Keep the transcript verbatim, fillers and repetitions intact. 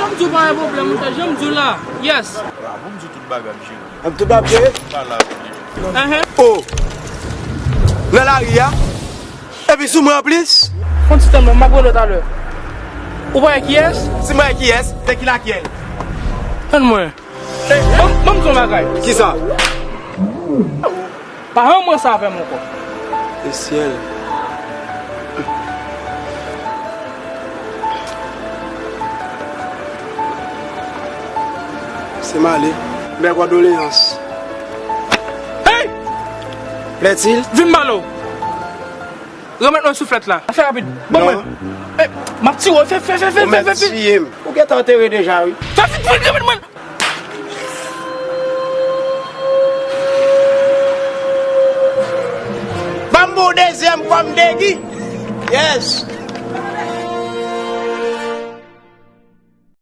M di w pa gen pwoblèm, monchè, jan m di w la. Yes. Bravo, m di w tout bagay ap jere. Ap tout ap jere? M pale avèk li. Enhen. Oh! Nan lari a? Epi sou mwen anplis? Fon ti tann mwen, m ap rele w talè. Ou pa wè kiyès? Si mwen wè kiyès, se ki lakyèl? Tann mwen. Ey, ban m, ban m di w yon bagay. Kisa? Pa ranmwanse avè m ankò. Lesyèl. Se m ale. Bèl kondoleyans. Hey! Plètil? Vin m pale w. Remèt mwen souflèt la. Fè rapid. Ban mwen. Ey, m ap tiye w. Fè, fè, fè, fè, fè, fè. Ou mèt tiye m. Ou gentan antere deja, wi. Fè vit, vit, remèt mwen. Ban m bon dezyèm kòm degi. Yes.